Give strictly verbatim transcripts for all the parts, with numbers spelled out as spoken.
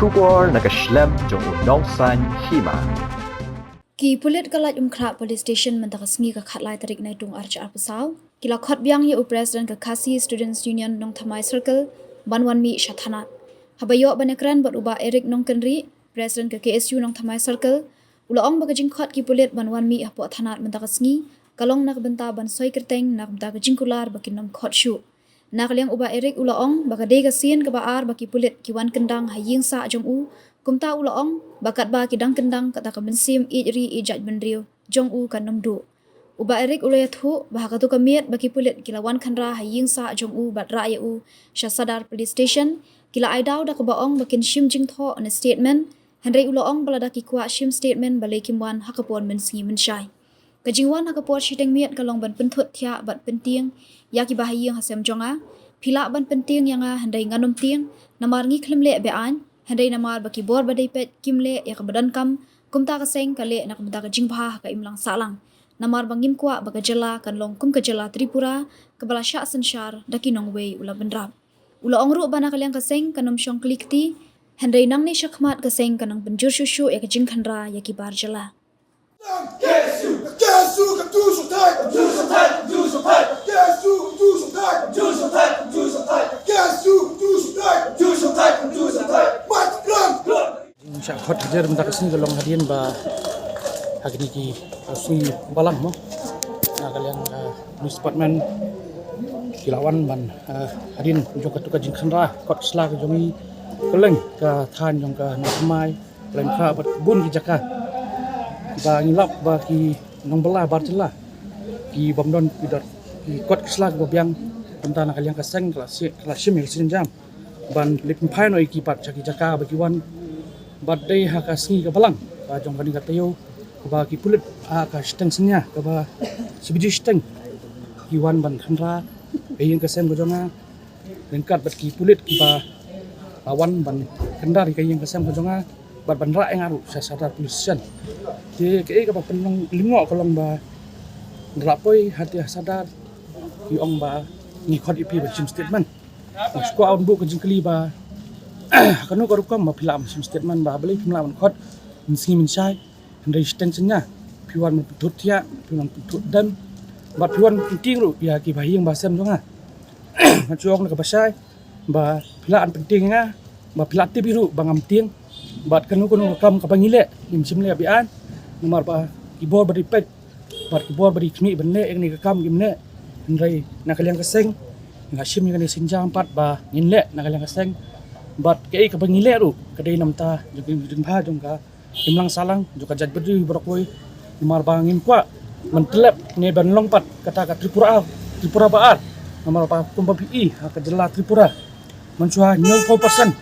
Khubor na ka shlem jong u Nongsaiñ Hima. Ki pulit ka Laitumkhrah Police Station mynta ka sngi ka khatlai tarik Naitung arhajar arphew saw ki la khot biang ïa u President ka Khasi Students Union Nongthymmai Circle ban wan mih sha thanat. Haba ïoh ban ïakren bad u Bah Eric Nongkynrih, President ka K S U Nongthymmai Circle, u la ong ba ka jingkhot ki pulit ban wan mih hapoh thanat mynta ka sngi ka long na ka bynta ban soi kyrteng na ka bynta ka jingkular ba kin ym khot shuh. Na ka liang u Bah Eric u la ong ba ka dei ka sien kaba ar ba ki pulit ki wan kyndang ha ïing sah jong u. Kumta u la ong ba katba ki dang kyndang kata ka mynsiem ïeit ri ïeit jaitbynriew jong u kan ym duh. U Bah Eric u la ïathuh ba ha kato ka miet ba ki pulit ki la wan khynra ha ïing sah jong u bad rah ïa u sha Sadar Police Station, ki la ai daw da kaba ong ba kin shim jingthoh ne statement. Hynrei u la ong ba lada ki kwah shim statement balei kim wan ha ka por mynsngi mynshai. Ka jingwan ha ka por shiteng miet ka long ban pynthut thiah bad pyntieng ïa kiba ha ïing ha sem jong nga. Phi lah ban pyntieng ïa nga hynrei ngan ym tieng namar ngi khlem leh be-aiñ. Hynrei namar ba ki bor ba dei peit kim leh ïa kaba donkam, kumta ka seng ka leh na ka bynta ka jingbha ha ka imlang sahlang. Namar ba ngim kwah ba ka jylla kan long kum ka jylla Tripura kaba la shah synshar da ki nongwei, u la bynrap. U la ong ruh ba na ka liang ka seng kan ym shong kli kti, hynrei nangne shakhmat ka seng kan nang pynjur shuh shuh ïa ka jingkhynra ïa ki bar jylla. Jingshah khot hajar mynta ka sngi ka long hadien ba ha kine ki, uh, sngi balang mo. Na ka liang, uh, police department ki la wan ban, uh, hadien jong katu ka jingkhynra kot sla ka jong i kylleng ka thaiñ jong ka Nongthymmai, Laitumkhrah bad bun ki jaka. Ba ngi lap ba ki nongbylla bar jylla ki bym don ki dor ki kot ki sla kiba biang, kumta na ka liang ka seng ka la shi-, ka la shim ïa ka sienjam ban leit pynphai noh ïa ki pat sha ki jaka ba ki wan. Bad dei ha ka sngi ka balang ka jong kane ka taïew kaba ki pulit ha ka shiteng synñia kaba shi baje shiteng ki wan ban khynra ïa ka ïing ka sem ka jong nga. Ryngkat bad ki pulit kiba la wan ban kyndar ïa ka ïing ka sem ka jong nga bad ban rah ïa nga ruh sha Sadar Police Station. Te kaei kaba pynlong lyngngoh ka long ba ngi la poi hangtei ha Sadar, ki ong ba ngi khot ïa phi ban shim statement. Nga shu kwah ban buh ka jingkylli ba kano ka rukom ba phi lah ban shim statement ba balei phim lah ban khot mynsngi mynshai. Hynrei shiteng synñia phi wan pynthut thiah, phi wan pynthut dem bad phi wan pyntieng ruh ïa kiba ha ïing ba sem jong nga. Nga shu ong na kaba shai ba phi lah ban pyntieng ïa nga, ba phi lah tip hi ruh ba ngam tieng. Bad kano kano ka kam kaba ngi leh ngim shym leh be-aiñ, namar ba ki bor ba dei peit bad ki bor ba dei khmih ban leh ïa kane ka kam kim leh. Hynrei na ka liang ka seng nga shim ïa kane ka sienjam pat ba ngin leh na ka liang ka seng. Bad kaei kaba ngi leh ruh ka dei na bynta jong ka jingbha jong ka imlang sahlang jong ka jaitbynriew baroh kawei. Namar ba ngim kwah ban tyllep ne ban long pat kata ka Tripura, Tripura ba ar. Namar ba kumba phi i ha ka jylla Tripura, mynshuwa hynñiewphew percent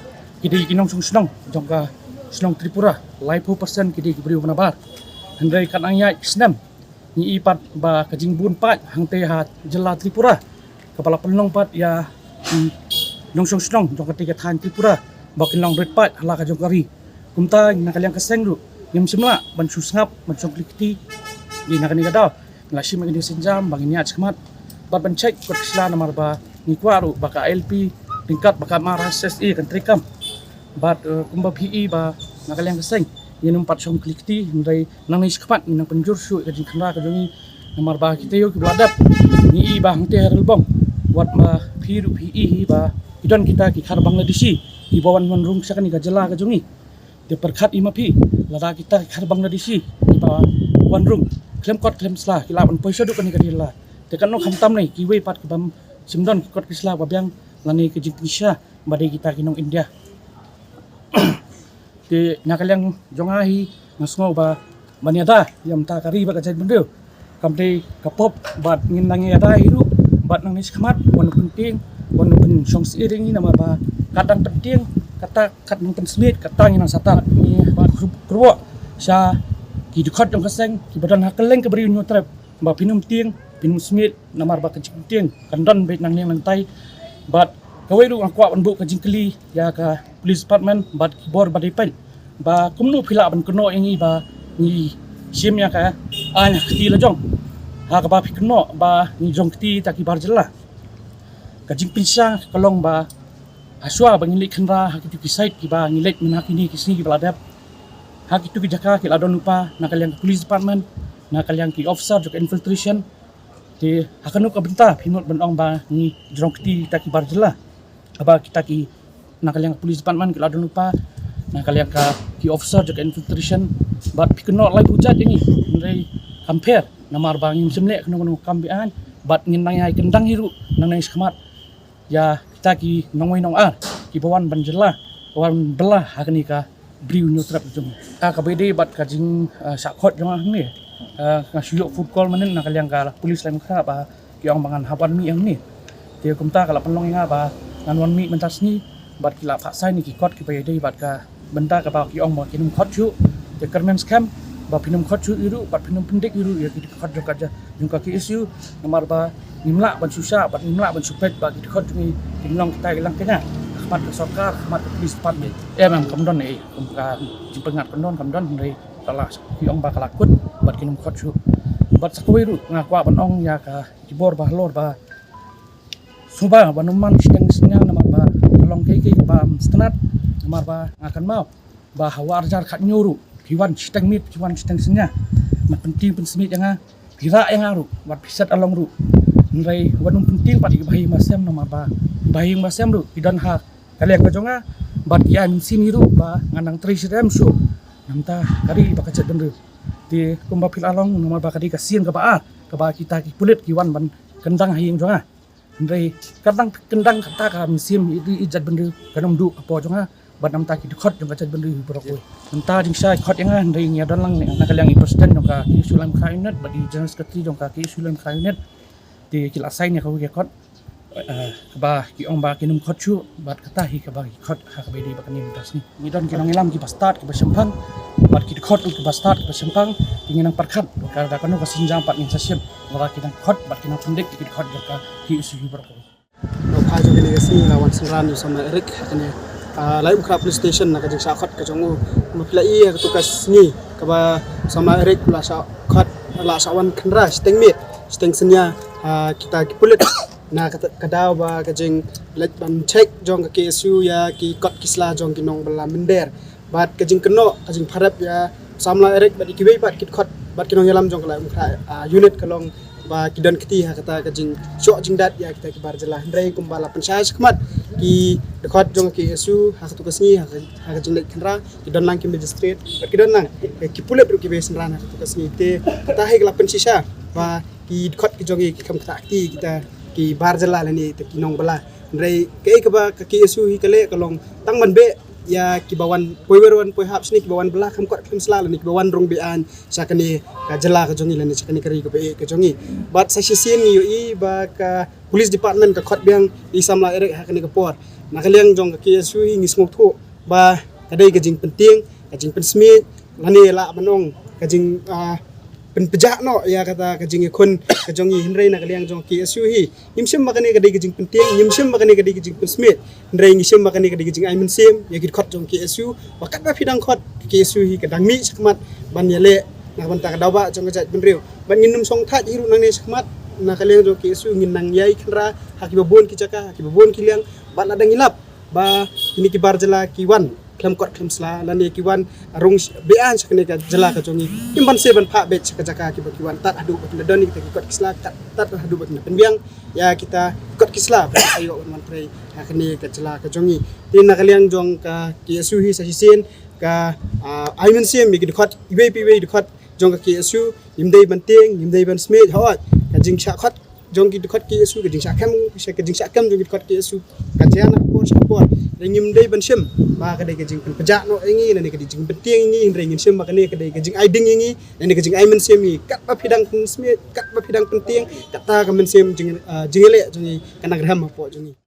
ki dei ki nongshong shnong jong ka shnong Tripura, laiphew percent ki dei ki briew ba nabar. Hynrei katba ngi ïaid ki snem ngi i pat ba ka jingbun paid hangtei ha jylla Tripura kaba la pynlong pat ïa ki nongshong shnong jong katei ka thaiñ Tripura ba kin long rit paid ha la ka jong ka ri. Kumta na ka liang ka seng ruh ngim shym lah ban shu sngap ban shong kli kti. Dei na kane ka daw ngi la shim ïa kane ka sienjam ba ngin ïaid shakhmat bad ban check kot ki sla, namar ba ngi kwah ruh ba ka I L P ryngkat bad ka M R S S A kan treikam. Bad, eh, kumba phi i ba na ka liang ka seng ngin ym pat shong kli kti, hynrei nangne shakhmat ngin nang pynjur shuh ïa ka jingkhynra ka jong ngi. Namar ba kita ïoh kiba la dep ngi i ba hangtei ha Relbong, wat ba phi ruh phi i hi ba ki don kita ki khar Bangladeshi kiba wan wan rung sha kane ka jylla ka jong ngi. Te pyrkhat i ma phi, lada kita ki khar Bangladeshi kiba wan rung khlem kot khlem sla ki lah ban poi shaduh kane ka jylla, te katno khamtam ne kiwei pat kibym shym don ki kot ki sla ba biang lane ka jingpynshisha ba dei kita ki nong India. Te na ka liang jong nga hi nga sngew ba ban ïada ïa mynta ka ri bad ka jaitbynriew kam dei ka pop, bad ngin nang ïada hi ruh bad nangne shakhmat wan pyntieng, wan pynshong sih ïa ngi, namar ba kat dang pyntieng kata kat dang pynsmiej kata ngin nang satar. Ngi ba kyrwoh sha ki dkhot jong ka seng kiba don ha kylleng ka Bri u Hynñiewtrep ba phin ym tieng, phin ym smiej, namar ba ka jingtieng kan don beit nang liang nang tai. Bad kawei ruh nga kwah ban buh ka jingkylli ïa ka police department bad ki bor ba dei peit ba kumno phi lah ban kynnoh ïa ngi ba ngi shim ïa ka aiñ ha kti la jong, ha kaba phi kynnoh ba ngi jong kti ta ki bar jylla. Ka jingpynshisha ka long ba Hashwa ba ngi leit khynra ha kitu ki site kiba ngi leit mynha kine ki sngi kiba la dep, ha kitu ki jaka ki la don lypa na ka liang ka police department, na ka liang ki officer jong ka infiltration. Te ha kano ka bynta phi mut ban ong ba ngi jrong kti kita ki bar jylla, ba kita ki na ka liang ka police department ki la don lypa, na ka liang ka ki officer jong ka infiltration, bad phi kynnoh lai bujat ïa ngi. Hynrei kam pher, namar ba ngim shym leh kano kano ka kam beaiñ, bad ngin nang ïai kyndang hi ruh nangne shakhmat ïa kita ki nongwei nongar kiba wan ban jylla, wan bylla ha kane ka Bri u Hynñiewtrep jong ngi. Ah, kaba ïadei bad ka jing, ah, shah khot jong nga hangne. Ah, nga shu ïoh phone call mynnin na ka liang ka police Laitumkhrah ba ki ong ba ngan hap wan mih hangne. Te kumta ka la pynlong ïa nga ba ngan wan mih mynta sngi bad ki la phah sign ïa ki kot kiba ïadei bad ka bynta kaba ki ong ba kin ym khot shuh. Te kyrmen skhem ba phin ym khot shuh hi ruh bad phin ym pyndik hi ruh ïa ki dkhot jong ka ja, jong ka K S U, namar ba ngim lah ban shu shah bad ngim lah ban shu peit ba ki dkhot jong ngi kin long kita ki lang kñia ha khmat ka sorkar, ha khmat ka police department. Em, em, kam don ei, kum ka jingpyngngad kam don, kam don, hynrei ka la, ki ong ba ka la kut bad kin ym khot shuh. Bad sa kawei ruh nga kwah ban ong ïa ka ki bor ba halor ba sngewbha ban ym man shiteng synñia namar ba ka long kaei kaei kaba ym sngewtynnat, namar ba nga kynmaw ba ha u ar hajar khathynñiew ruh phi wan shiteng miet, phi wan shiteng synñia, ban pyntieng pynsmiej ïa nga, phi rah ïa nga ruh, wat phi set along ruh. Hynrei wat nym pyntieng pat ïa ki bahaïing bahasem namar ba ki bahaïing bahasem ruh ki don ha ka liang ka jong nga bad ki ai mynsiem hi ruh ba ngan nang trei shitrhem shuh na ka bynta ka ri bad ka jaitbynriew. Te kumba phi la long, namar ba ka dei ka sien kaba ar kaba kita ki pulit ki wan ban kyndang ha ïing jong nga. Hynrei ka dang kyndang kata ka mynsiem ïa i jaitbynriew kan ym duh hapoh jong nga bad na ka bynta ki dkhot jong ka jaitbynriew baroh kawei. Mynta jingshah khot ïa nga, hynrei ngi ïa don lang na ka liang i president jong ka K S U Laitumkhrah unit bad i general secretary jong ka K S U Laitumkhrah unit. Te ki la sign ïa kawei ka kot, eh, kaba ki ong ba kin ym khot shuh bad kata hi kaba ki khot ha kaba ïadei bad kane mynta sngi. Ngi don ki nongïalam kiba stad kiba shemphang bad ki dkhot ruh kiba stad kiba shemphang. Te ngi nang pyrkhat ba ka da kano ka sienjam pat ngin sa shim lada ki nang khot bad ki nang pyndik ïa ki dkhot jong ka K S U baroh kawei. Nokha jong kane ka sngi la wan synran u samla Eric ha kane, ah, Laitumkhrah Police Station na ka jingshah khot ka jong u. Kumba phi la i ha katu ka sngi kaba u samla Eric u la shah khot, la shah wan khynra shiteng miet shiteng synñia ha kita ki pulit na ka, ka daw ba ka jingleit ban check jong ka K S U ïa ki kot ki sla jong ki nongbylla mynder. Bad ka jingkynnoh, ka jingpharep ïa u samla Eric bad ïa kiwei pat ki dkhot bad ki nongïalam jong ka Laitumkhrah, ah, unit ka long ba ki don kti ha kata ka jingshoh jingdat ïa kita ki bar jylla. Hynrei kumba la pynshai shakhmat, ki dkhot jong ka K S U ha katu ka sngi, ha ka, ha ka jingleit khynra, ki don lang ki magistrate bad ki don lang, eh, ki pulit ruh kiba synran ha katu ka sngi. Te kata hi ka la pynshisha ba ki dkhot ki jong ngi ki kham ktah kti kita ki bar jylla lane kita ki nongbylla. Hynrei kaei kaba ka K S U hi ka leh ka long tang ban beh ïa kiba wan poi wer wan poi hap shane, kiba wan bylla khlem kot khlem sla lane kiba wan rung beaiñ sha kane ka jylla ka jong ngi lane sha kane ka ri kaba ïeit ka jong ngi. Bad sa shisien ngi ïohi ba ka police department ka khot biang ïa i samla Eric ha kane ka por. Na ka liang jong ka K S U hi ngi sngewthuh ba ka dei ka jingpyntieng, ka jingpynsmiej lane lah ban ong ka jing, ah, pynpjah noh ïa kata ka jingïakhun ka jong ngi. Hynrei na ka liang jong ka K S U hi ngim shim ba kane ka dei ka jingpyntieng, ngim shim ba kane ka dei ka jingpynsmiej. Hynrei ngi shim ba kane ka dei ka jingai mynsiem ïa ki dkhot jong ka K S U. Ba katba phi dang khot, ka K S U hi ka dang mih shakhmat ban ïaleh na ka bynta ka daw bah jong ka jaitbynriew. Bad ngin ym shong thait hi ruh nangne shakhmat na ka liang jong ka K S U, ngin nang ïai khynra ha kiba bun ki jaka, ha kiba bun ki liang. Bad lada ngi lap ba kine ki bar jylla ki wan khlem kot khlem sla lane ki wan rung sh-, beaiñ sha kane ka jylla ka jong ngi, kim banse ban phah beit sha ka jaka kiba ki wan tad haduh ba kin da don ïa kita ki kot ki sla, tad, tad haduh ba kin da pynbiang ïa kita kot ki sla ba ki sa ïoh ban wan trei ha kane ka jylla ka jong ngi. Te na ka liang jong ka K S U hi sa shisien ka, ah, ai mynsiem ïa ki dkhot iwei pa iwei dkhot jong ka K S U, ngim dei ban tieng, ngim dei ban smiej, hooid ka jingshah khot jong ki dkhot K S U, ka jingshah kem, ka jingshah kem jong ki dkhot K S U ka jia na ka por sha ka por. Hynrei ngim dei ban shim ba ka dei ka jingpynpjah noh ïa ngi lane ka dei jingpyntieng ïa ngi, hynrei ngin shim ba kane ka dei ka jingai ding ïa ngi lane ka jingai mynsiem ïa ngi. Katba phi dang pynsmiej, katba phi dang pyntieng, kata ka mynsiem jing, ah, jingïaleh jong ngi kan nang rhem hapoh jong ngi.